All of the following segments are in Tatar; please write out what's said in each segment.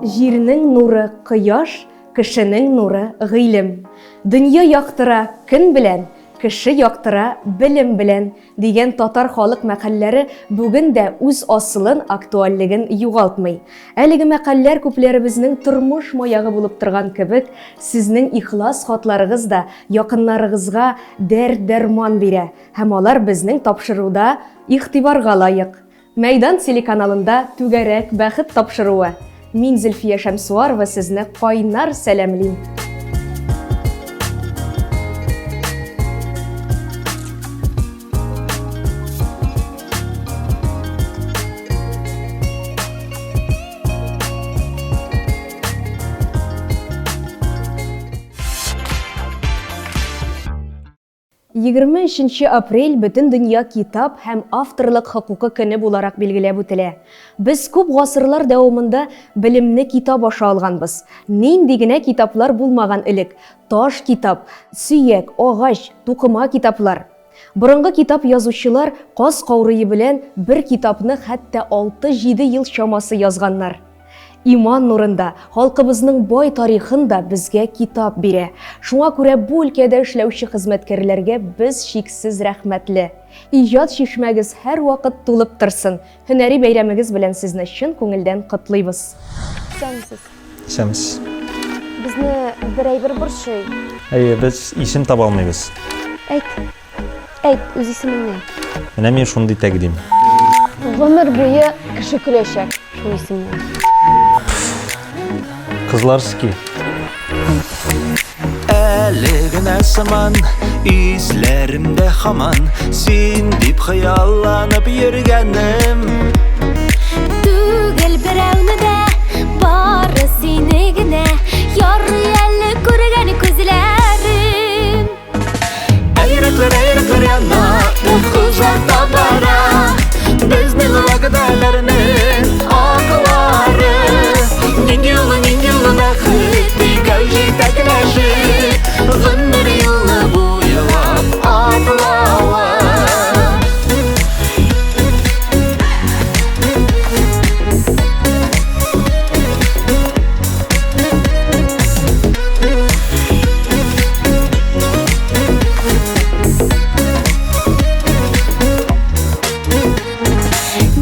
Җирнең нуры кояш, кешенең нуры гыйлем. Дөнья яктыра көн белән, кеше яктыра белем белән, дигән татар халык мәкальләре бүген дә үз асылын, актуальлеген югалтмый. Әлеге мәкальләр күпләребезнең тормыш маягы булып торган кебек, сезнең ихлас хатларыгыз да якыннарыгызга дәрт-дәрман бирә һәм алар безнең тапшыруда игътибарга лаек. Мәйдан телеканалында Түгәрәк бәхет тапшыруы. Мин Зөлфия Шәмсуарова сезне кайнар сәламлим. 23 нче апрель Бөтендөнья китап һәм авторлык хокукы көне буларак билгеләп үтелә. Без күп гасырлар дәвамында белемне китап аша алганбыз. Нинди генә китаплар булмаган элек, таш китап, сөяк, агач, тукыма китаплар. Борынгы китап язучылар каз каурые белән бер китапны хәтта алты-җиде ел чамасы язганнар. Иман нурын да, халкыбызның бай тарихын да безгә китап бирә. Шуңа күрә бу өлкәдә эшләүче хезмәткәрләргә без чиксез рәхмәтле. Иҗат чишмәгез һәрвакыт тулып торсын. Һөнәри бәйрәмегез белән сезне чын күңелдән котлыйбыз. Исәнмесез. Исәнмесез. Безне бер әйбер борчый. Әйе, без исем таба алмыйбыз. Әйт. Әйт, үз исемеңне. Менә мин шундый тәкъдим. Гомер буе кеше көләчәк шул исемнән. Кызларский. Әле генә сыман исләремдә хаман син дип хыялланып йөргәнем. Түгел берәүне дә, бары сине генә ярый әле күргән күзләрем. Ә йөрәкләр, ә йөрәкләр яна, ут озата бара. Безнең вәгъдәләрнең аклары. Нинди юлы, нинди юлы бәхет, икәү җитәкләшеп, гомер юлы буйлап атлавы.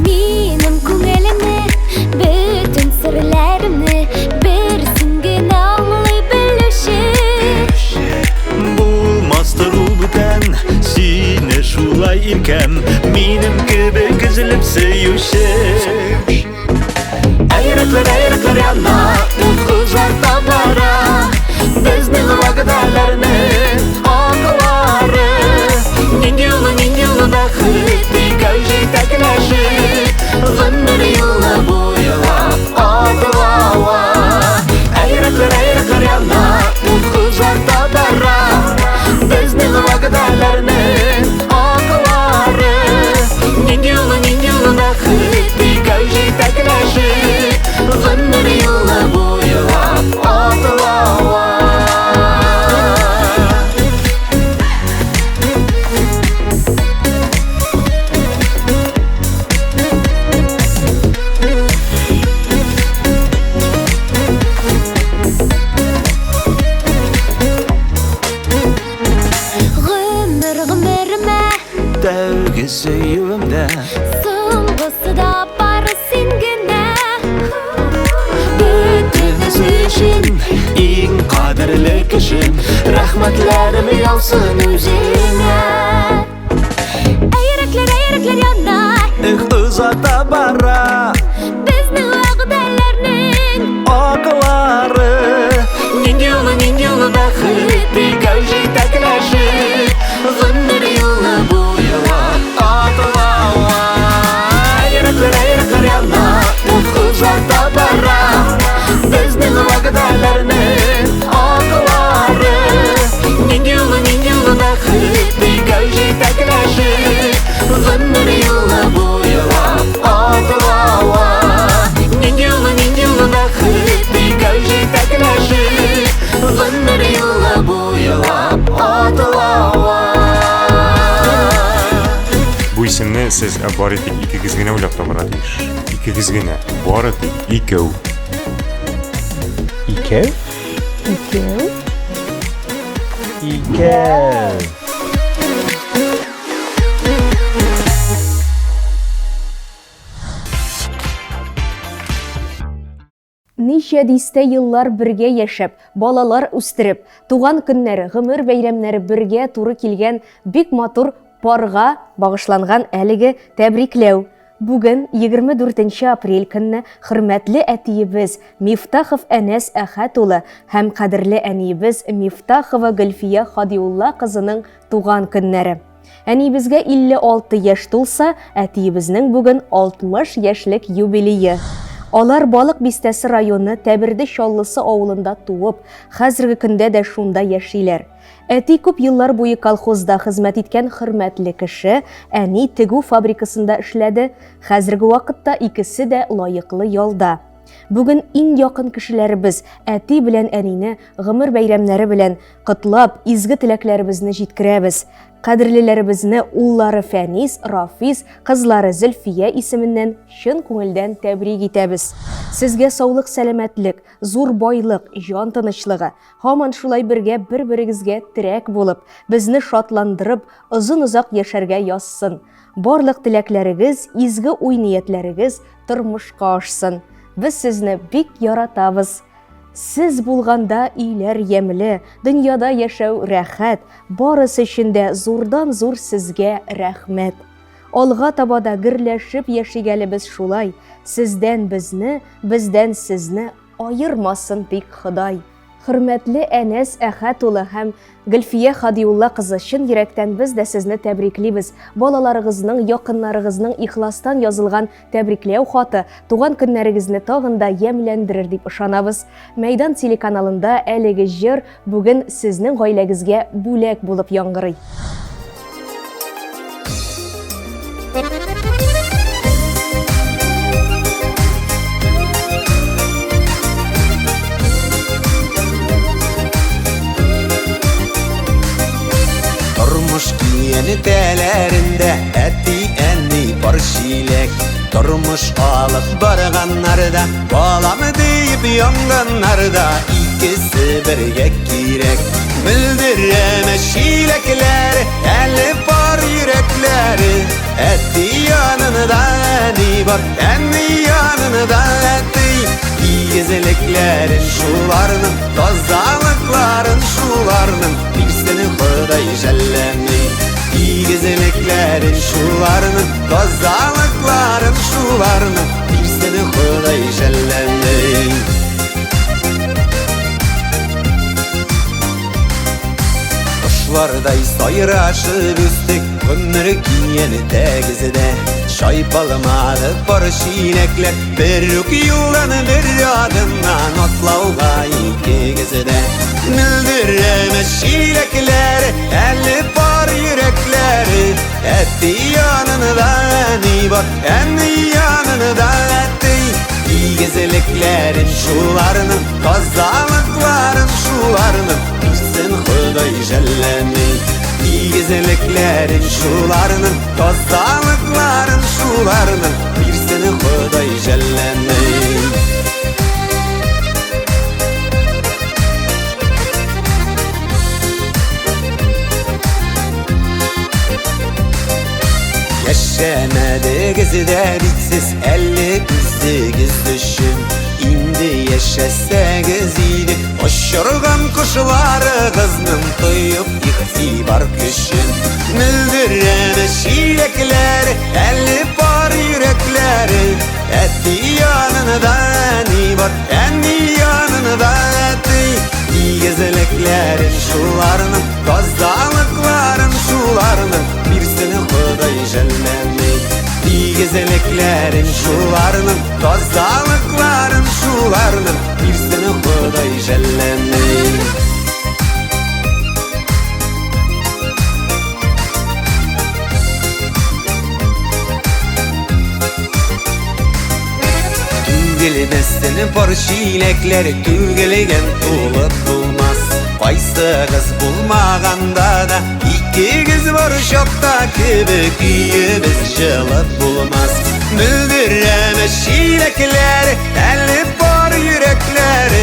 Минем күңелемне, бөтен серләремне бер син генә аңлый белүче. Булмастыр ул бүтән, сине шулай иркәм, минем кебек өзелеп сөюче. Ә йөрәкләр, ә йөрәкләр яна, ут озата бара. Безнең вәгъдәләрнең аклары. Нинди юлы, нинди юлы бәхет, икәү җитәкләшеп, гомер юлы буйлап атлава. Ә йөрәкләр, ә йөрәкләр яна, ут озата бара. Безнең вәгъдәләрнең аклары. Нинди юлы, нинди юлы бәхет, икәү җитәкләшеп, гомер юлы буйлап атлава. Гомер гомеремә Тәүге сөюемдә Соңгысы да бары син генә. Бөтенесе өчен иң кадерле кешем, рәхмәтләрем яусын үзеңә. Ә йөрәкләр, ә йөрәкләр яна. Эх, озата бара. Безнең вәгъдәләрнең аклары. Нинди юлы, нинди юлы бәхет, икәү җитәкләшеп, гомер юлы буйлап атлава. Йөрәкләр, йөрәкләр яна, ут озата бара. Безнең вәгъдәләрнең аклары. Нинди юлы, нинди юлы бәхет, икәү җитәкләшеп, гомер юлы буйлап атлава. Нинди юлы, нинди юлы бәхет, икәү җитәкләшеп, гомер юлы буйлап атлава. Бу исемне сез бары тик икегез генә уйлап табарга тиеш. Икегез генә, бары тик икәү. Икәү? Икәү? Икәү. Ничә дистә еллар бергә яшәп, балалар үстереп, туган көннәре, гомер бәйрәмнәре бергә туры килгән бик матур парга багышланган әлеге тәбрикләү. Бүген, 24 нче апрель көнне, хөрмәтле әтиебез Мифтахов Әнәс Әхәт улы һәм кадерле әниебез Мифтахова Гөлфия Хадиулла кызының туган көннәре. Әниебезгә 56 яшь тулса, әтиебезнең бүген 60 яшьлек юбилее. Алар Балык Бистәсе районы Тәберде Чаллысы авылында туып, хәзерге көндә дә шунда яшиләр. Әти күп еллар буе колхозда хезмәт иткән хөрмәтле кеше, әни тегү фабрикасында эшләде, хәзерге вакытта икесе дә лаеклы ялда. Бүген иң якын кешеләребез, әти белән әнине гомер бәйрәмнәре белән котлап, изге теләкләребезне җиткерәбез. Кадерлеләребезне уллары Фәнис, Рафис, кызлары Зөлфия исеменнән чын күңелдән тәбрик итәбез. Сезгә саулык-сәламәтлек, зур байлык, җан тынычлыгы, һаман шулай бергә бер-берегезгә терәк булып, безне шатландырып, озын-озак яшәргә язсын. Барлык теләкләрегез, изге уй-ниятләрегез тормышка ашсын. Без сезне бик яратабыз. Сез булганда өйләр ямьле, дөньяда яшәү рәхәт, барысы өчен дә зурдан-зур сезгә рәхмәт. Алга таба да гөрләшеп яшик әле без шулай, сездән безне, бездән сезне аермасын тик Ходай. Хөрмәтле Әнәс Әхәт улы һәм Гөлфия Хадиулла кызы, чын йөрәктән без дә сезне тәбриклибез. Балаларыгызның, якыннарыгызның ихластан язылган тәбрикләү хаты туган көннәрегезне тагын да ямьләндерер дип ышанабыз. Мәйдан телеканалында әлеге җыр бүген сезнең гаиләгезгә бүләк булып яңгырый. Тормыш киенетәләрендә әти-әни бар чиләк. Тормыш алып барганнарда, балам диеп янганнарда икесе бергә кирәк. Мөлдерәмә чиләкләр, әле бар йөрәкләре. Әти янында әни бар, әни янында әти. Игезлекләрен шуларның, тазалыкларын шуларның, бирсен Ходай жәлләми. Игезлекләрен шуларның, тазалыкларын шуларның, бирсен Ходай жәлләми. Кошлардай сайрашып үстек, гомер киен тәгездә. Чайпалмады пар чиләкләр, бер үк юлдан бер адымнан атлауга икегездә. Мөлдерәмә чиләкләр, әле пар йөрәкләре. Әти янында әни бар, әни янында әти. Игезлекләрен шуларның, тазалыкларын шуларның, бирсен Ходай жәлләми. Игезлекләрен шуларның, тазалыкларын шуларның, бирсен Ходай жәлләми. Яшәмәдегез дә бит сез әле үзегез өчен. Инде яшәсәгез иде, очырган кошларыгызның тоеп игътибар көчен. Мөлдерәмә чиләкләр, әле пар йөрәкләре. Әти янында әни бар, әни янында әти. Игезлекләрен шуларның, тазалыкларын шуларның, бирсен Ходай жәлләми. Игезлекләрен шуларның, тазалыкларын шуларның, бирсен Ходай жәлләми. Түгелмәсен пар чиләкләр, түгелгән тулып булмас. Кайсыгыз булмаганда да, икегез бар чакта кебек өебез җылып булмас. Мөлдерәмә чиләкләр, әле бар йөрәкләре.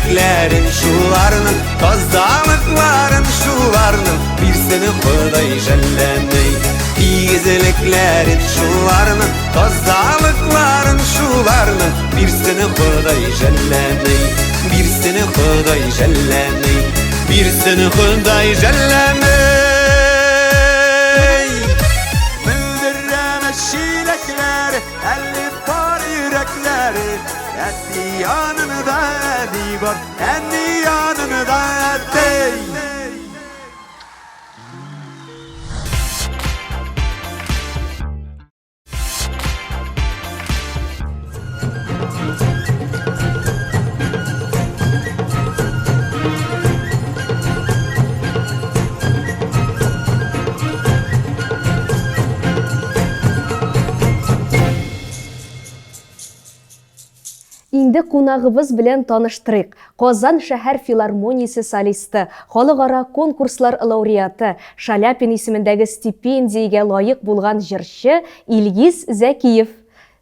Тигезлекләрен шуларның, тазалыкларын шуларның Бирсен Ходай жәлләмәй. Тигезлекләрен шуларның, тазалыкларын шуларның Бирсен Ходай жәлләмәй. Бирсен Ходай жәлләмәй. Бирсен Ходай жәлләмәй. Мөлдерәмә чиләкләре, әле пар йөрәкләре, Әти янында әни бар, әни янында әти. Инде кунагыбыз белән таныштырыйк. Казан шәһәр филармониясе солисты, халыкара конкурслар лауреаты, Шаляпин исемендәге стипендиягә лаек булган җырчы Илгиз Зәкиев.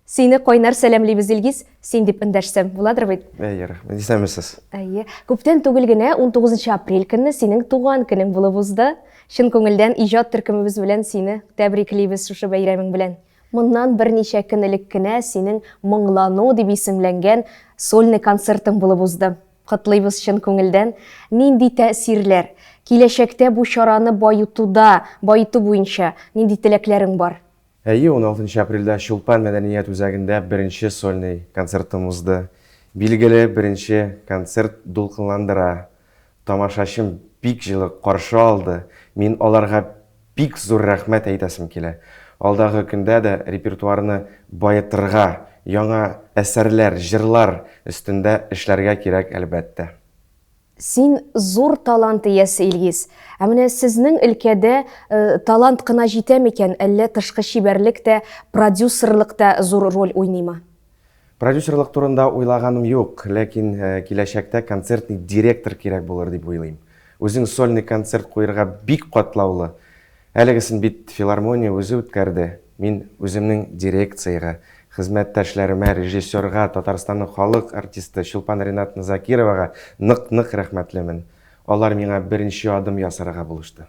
Сине кайнар сәламлибез, Илгиз. Син дип эндәшсәм, буладыр бит? Әйе, рәхмәт. Исәнмесез. Әйе. Күптән түгел генә, 19 апрель көнне синең туган көнең булып узды. Чын күңелдән иҗат төркемебез белән сине тәбриклибез шушы бәйрәмең белән. Моннан берничә көн элек кенә синең Моңлану дип исемләнгән сольный концертың булып узды. Котлыйбыз чын күңелдән. Нинди тәэсирләр? Киләчәктә бу чараны баетуда, баету буенча нинди теләкләрең бар? Әйе, уналтынчы апрельдә Чулпан мәдәният үзәгендә беренче сольный концертым узды. Билгеле, беренче концерт дулкынландыра. Тамашачым бик җылы каршы алды, мин аларга бик зур рәхмәт әйтәсем килә. Алдагы көндә дә репертуарны баетырга, яңа әсәрләр, җырлар өстендә эшләргә кирәк, әлбәттә. Син зур талант иясе, Илгиз. Ә менә сезнең өлкәдә талант кына җитә микән, әллә тышкы чибәрлек тә, продюсерлык та зур роль уйныймы? Продюсерлык турында уйлаганым юк, ләкин киләчәктә концертный директор кирәк булыр дип уйлыйм. Үзең сольный концерт куерга бик катлаулы. Әлегесен бит филармония үзе үткәрде. Мин үземнең дирекциягә, хезмәттәшләремә, режиссерга, Татарстанның халык артисты Чулпан Ринатовна Закировага нык-нык рәхмәтлемен. Алар миңа беренче адым ясарга булышты.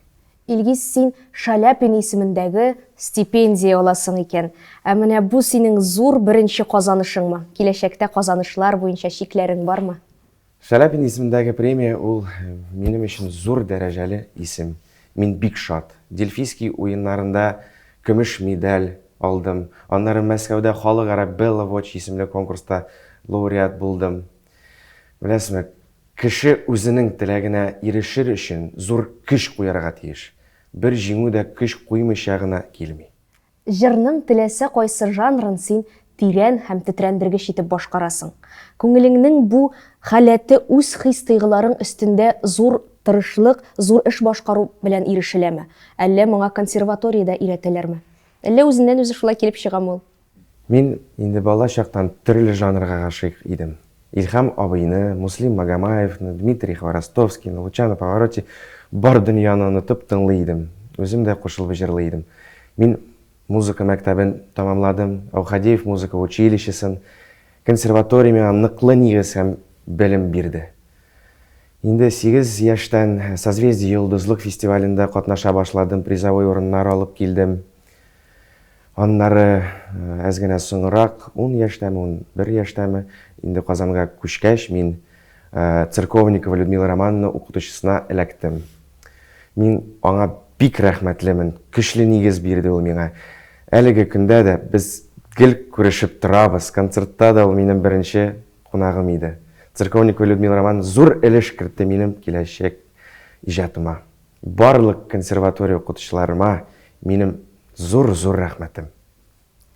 Илгиз, син Шаляпин исемендәге стипендия аласың икән. Ә менә бу синең зур беренче казанышыңмы? Киләчәктә казанышлар буенча чикләрең бармы? Шаляпин исемендәге премия ул минем өчен зур дәрәҗәле исем. Мин бик шат. Дельфийский уеннарында көмеш медаль алдым. Аннары Мәскәүдә халыкара Белла Вочи исемле конкурста лауреат булдым. Беләсезме, Кеше үзенең теләгенә ирешер өчен зур көч куярга тиеш. Бер җиңү дә көч куймыйча гына килми. Җырның теләсә кайсы жанрын син тирән һәм тетрәндергеч итеп башкарасың. Күңелеңнең бу халәте үз хис-тойгыларың өстендә зур тырышлык, зур эш башкару белән ирешеләме? Әллә моңа консерваториядә өйрәтәләрме? Әллә үзеннән-үзе шулай килеп чыгамы ул? Мин инде бала чактан төрле жанрга гашыйк идем. Илһам абыйны, Муслим Магомаевны, Дмитрий Хворостовскийны, Лучано Паваротти бар дөньяны онытып тыңлый идем. Үзем дә кушылып җырлый идем. Мин музыка мәктәбен тәмамладым, Әүхәдиев музыка училищесын. Консерватория миңа ныклы нигез һәм белем бирде. Инде сигез яшьтән Созвездие-Йолдызлык фестивалендә катнаша башладым, призовой урыннар алып килдем. Аннары әз генә соңрак, ун яшьтәме, 11 яшьтәме, инде Казанга күчкәч, мин Церковникова Людмила Романовна укытучысына эләктем. Мин аңа бик рәхмәтлемен, көчле нигез бирде ул миңа. Әлеге көндә дә без гел күрешеп торабыз, концертта да ул минем беренче кунагым иде. Церковникова Людмила Романовна зур өлеш кертте минем киләчәк иҗатыма. Барлык консерватория укытучыларыма минем зур-зур рәхмәтем.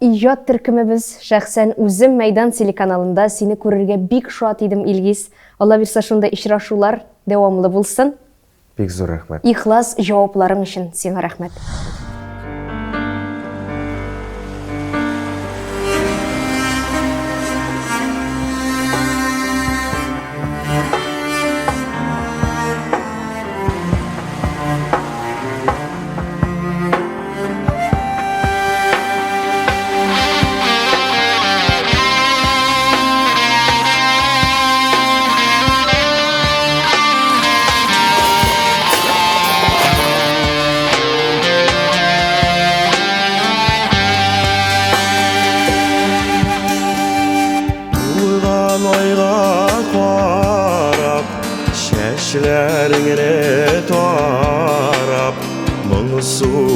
Иҗат төркемебез, шәхсән үзем Мәйдан телеканалында сине күрергә бик шат идем, Илгиз. Алла бирса шундый очрашулар дәвамлы булсын. Бик зур рәхмәт. Ихлас җавапларың өчен сиңа рәхмәт.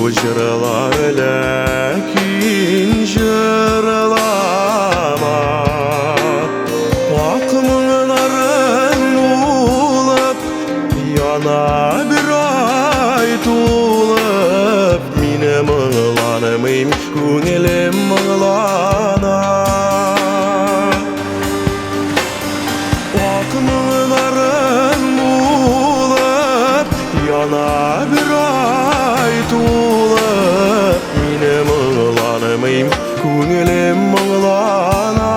җырлар, ләкин җырлама. Ак моңнарың булып, яна бер ай тулып, мине моңланмыйм, күңелем моңлана. Ак моңнарың булып, яна бер ай тулып, мине моңланмыйм, күңелем моңлана.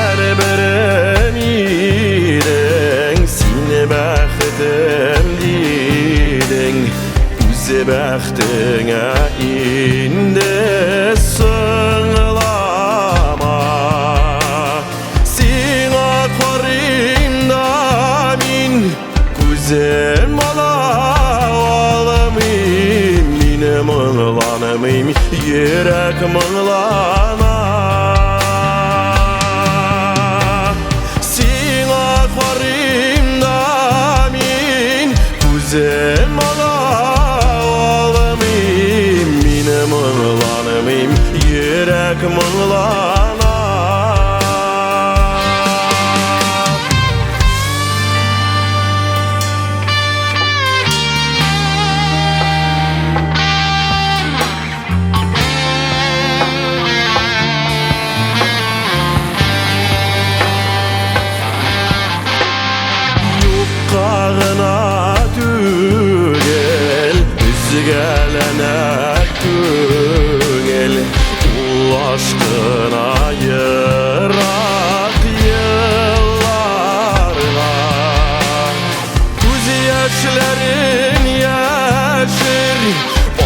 Бердән-берем идең, сине бәхетем дидең, үзе бәхтеңә инде соңлама. Сиңа карыйм да мин, күзем ала алмыйм, мине моңланмыйм, йөрәк моңлана. Сиңа карыйм да мин, күзем ала алмыйм, мине моңланмыйм, йөрәк моңлана. Юкка гына түгел, өзгәләнә күңел, ул ашкына ерак елларга. Күз яшьләрен яшер,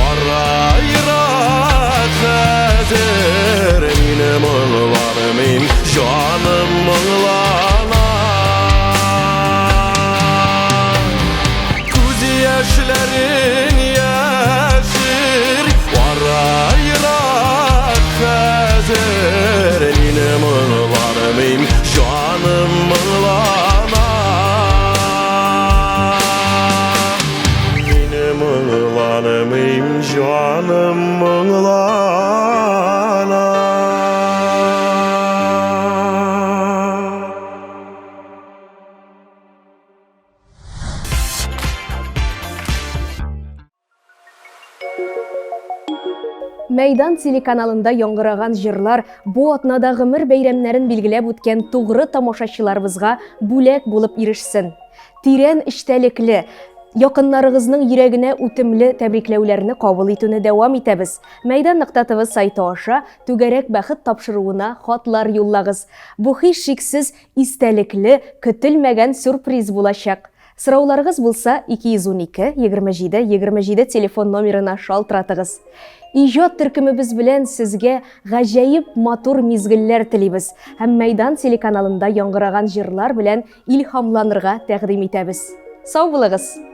ара ерак хәзер, мине моңланмыйм, җаным моңлана. Күз яшьләрен яшер, ара ерак хәзер, мине моңланмыйм, җаным моңлана. Мине моңланмыйм, җаным моңлана. Мәйдан телеканалында яңгыраган җырлар бу атнада гомер бәйрәмнәрен билгеләп үткән тугры тамашачыларыбызга бүләк булып ирешсен. Тирән эчтәлекле, якыннарыгызның йөрәгенә үтемле тәбрикләүләрне кабул итүне дәвам итәбез. Мәйдан нокта тв сайты аша Түгәрәк бәхет тапшыруына хатлар юллагыз. Бу һичшиксез истәлекле, көтелмәгән сюрприз булачак. Сорауларыгыз булса, 212 27 27 телефон номерына шалтыратыгыз. Иҗат төркемебез белән сезгә гаҗәеп матур мизгелләр телибез һәм Мәйдан телеканалында яңгыраган җырлар белән илһамланырга тәкъдим итәбез. Сау булыгыз!